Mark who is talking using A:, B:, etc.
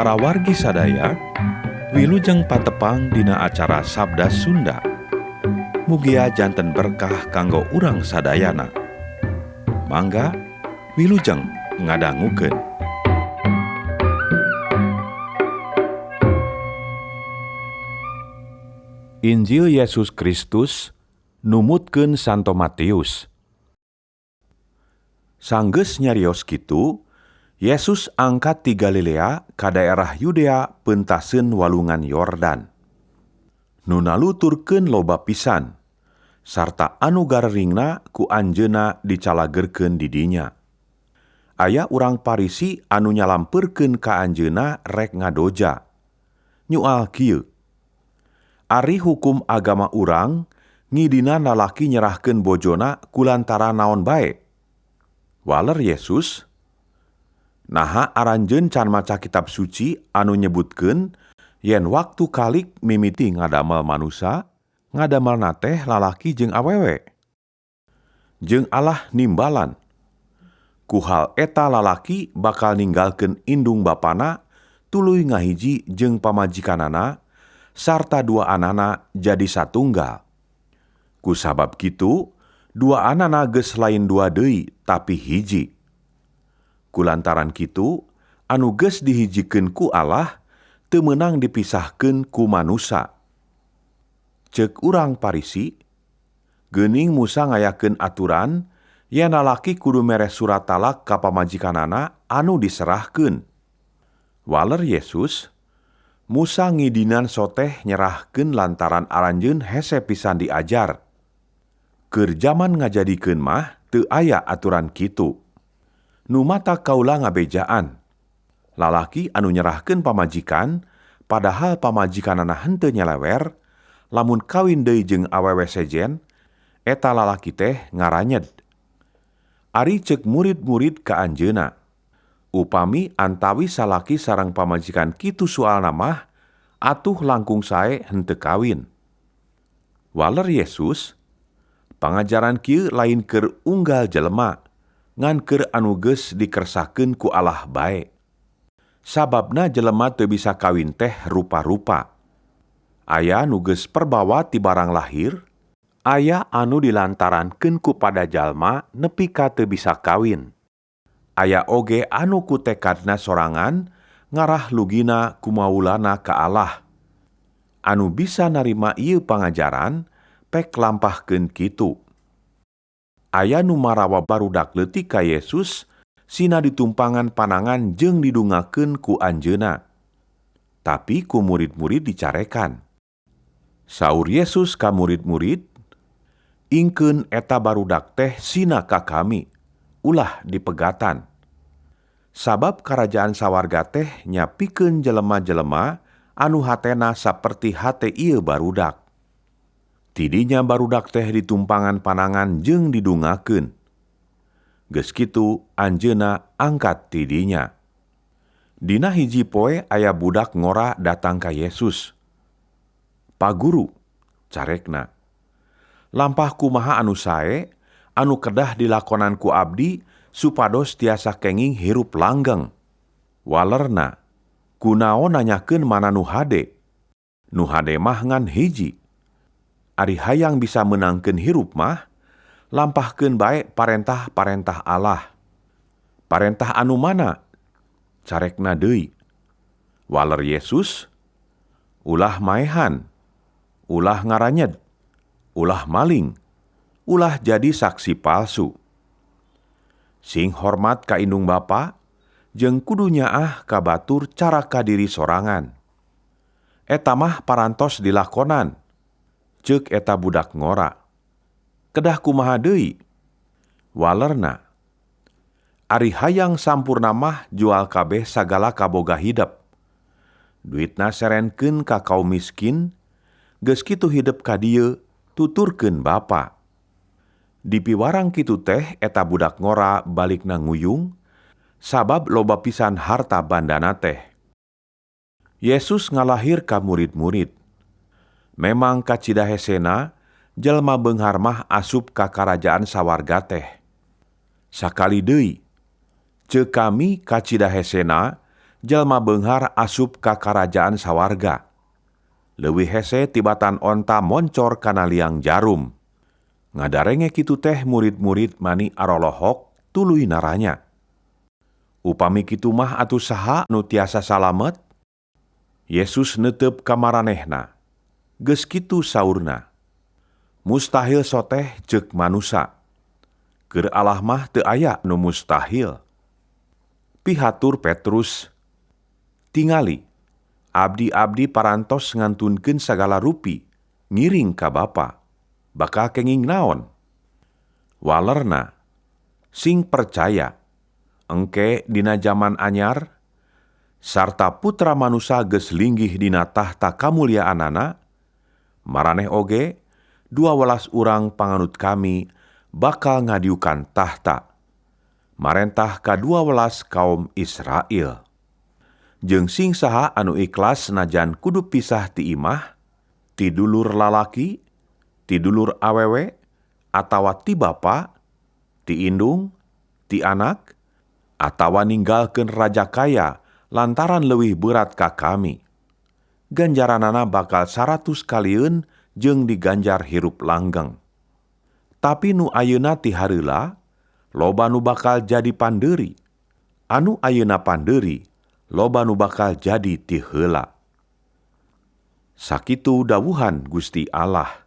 A: Para wargi sadaya, wilujeng patepang dina acara Sabda Sunda. Mugia janten berkah kanggo urang sadayana. Mangga wilujeng ngadangukeun. Injil Yesus Kristus numutkeun Santo Matius. Sanggeus nyarios kitu, Yesus angkat ti Galilea ka daerah Yudea peuntaseun walungan Yordan. Nu naluturkeun loba pisan, sarta anu gareringna ku anjeunna dicalagerkeun di dinya. Aya urang Parisi anu nyalampeurkeun ka anjeunna rek ngadoja. Nyual kieu: Ari hukum agama urang ngidinan lalaki nyerahkeun bojona kulantaran naon bae? Waler Yesus, naha aranjeun can maca kitab suci anu nyebutkeun yen waktu kalik mimiti ngadamel manusa, ngadamelna teh lalaki jeung awewe. Jeung Allah nimbalan. Ku hal eta lalaki bakal ninggalkeun indung bapana tuluy ngahiji jeung pamajikanana sarta dua anana jadi satunggal. Ku sabab kitu, dua anana geus lain dua deui tapi hiji. Kulantaran kitu, anu geus dihijikeun ku Allah teu meunang dipisahkeun ku manusa. Ceuk urang Parisi, geuning Musa ngayakeun aturan yen lalaki kudu mere surat talak ka pamajikanana anu diserahkeun. Waler Yesus, Musa ngidinan soteh nyerahkeun lantaran aranjeun hese pisan diajar. Keur jaman ngajadikeun mah teu aya aturan kitu. Nu mata kaula ngabejaan. Lalaki anu nyerahkeun pamajikan, padahal pamajikanana henteu nyelewer, lamun kawin deui jeung awewe sejen, eta lalaki teh ngaranyed. Ari ceuk murid-murid ka anjeunna, upami antawi salaki sareng pamajikan kitu soalna mah, atuh langkung sae henteu kawin. Waler Yesus, pangajaran kieu lain keur unggal jelema, ngan keur anu geus dikersakeun ku Allah bae. Sababna jelema teu bisa kawin teh rupa-rupa. Aya nu geus perbawa ti barang lahir, aya anu dilantarankeun ku pada jalma nepi ka teu bisa kawin. Aya oge anu ku tekadna sorangan ngarah lugina kumaulana ka Allah. Anu bisa narima ieu pangajaran pek lampahkeun kitu. Aya nu marawa barudak leutik ka Yesus sina ditumpangan panangan jeung didungakeun ku anjeunna. Tapi ku murid-murid dicarekan. Saur Yesus ka murid-murid, ingkeun eta barudak teh sina ka kami, ulah dipegatan. Sabab karajaan sawarga teh nyapikeun jelema-jelema anu hatena saperti hate ieu barudak. Tidinya barudak teh ditumpangan panangan jeung didungakeun. Geus kitu anjeunna angkat tidinya. Dina hiji poe aya budak ngora datang ka Yesus. "Paguru," carekna, "lampah kumaha anu sae anu kedah dilakonan ku abdi supados tiasa kenging hirup langgeng?" Walerna, "Kunaon nanyakeun mana nu hade? Nu hade mah ngan hiji. Ari hayang bisa meunangkeun hirup mah, lampahkeun bae parentah-parentah Allah." "Parentah anu mana?" carekna deui. Waler Yesus, "Ulah maehan, ulah ngaranyed, ulah maling, ulah jadi saksi palsu. Sing hormat ka indung bapa, jeung kudu nyaah ka batur cara ka diri sorangan. Eta mah parantos dilakonan." Ceuk eta budak ngora, "Kedah kumaha deui?" Walerna, "Ari hayang sampurna mah jual kabeh sagala kaboga hidep. Duitna serenkeun ka kaum miskin, geus kitu hidep ka dieu, tuturkeun bapa." Dipiwarang kitu teh eta budak ngora balikna nguyung, sabab loba pisan harta bandana teh. Yesus ngalahir ka murid-murid. Memang kacida hesena, jelma beunghar mah asup ka karajaan sawarga teh. Sakali deui, ceuk kami kacida hesena, jalma beunghar asup ka karajaan sawarga. Leuwih hese tibatan onta moncor kana liang jarum. Ngadarenge kitu teh murid-murid mani arolohok tuluy naranya. Upami kitu mah atuh saha nu tiasa salamet? Yesus neuteup ka maranehna. Geus kitu saurna. Mustahil soteh ceuk manusa. Keur Allah mah teu aya nu mustahil. Pihatur Petrus, tingali, abdi-abdi parantos ngantunkeun sagala rupi, ngiring ka Bapa, bakal kenging naon? Walerna, sing percaya, engke dina jaman anyar, sarta putra manusa geus linggih dina tahta kamuliaanana, maraneh oge, 12 urang panganut kami bakal ngadiukan tahta, marentah ka 12 kaum Israel. Jeung sing saha anu ikhlas najan kudu pisah ti imah, ti dulur lalaki, ti dulur awewe, atawa ti bapa, ti indung, ti anak, atawa ninggalkeun raja kaya lantaran leuwih berat ka kami. Ganjaranana bakal 100 kalieun jeung diganjar hirup langgeng. Tapi nu ayeuna ti hareula, loba nu bakal jadi pandeuri. Anu ayeuna pandeuri, loba nu bakal jadi ti heula. Sakitu dawuhan Gusti Allah.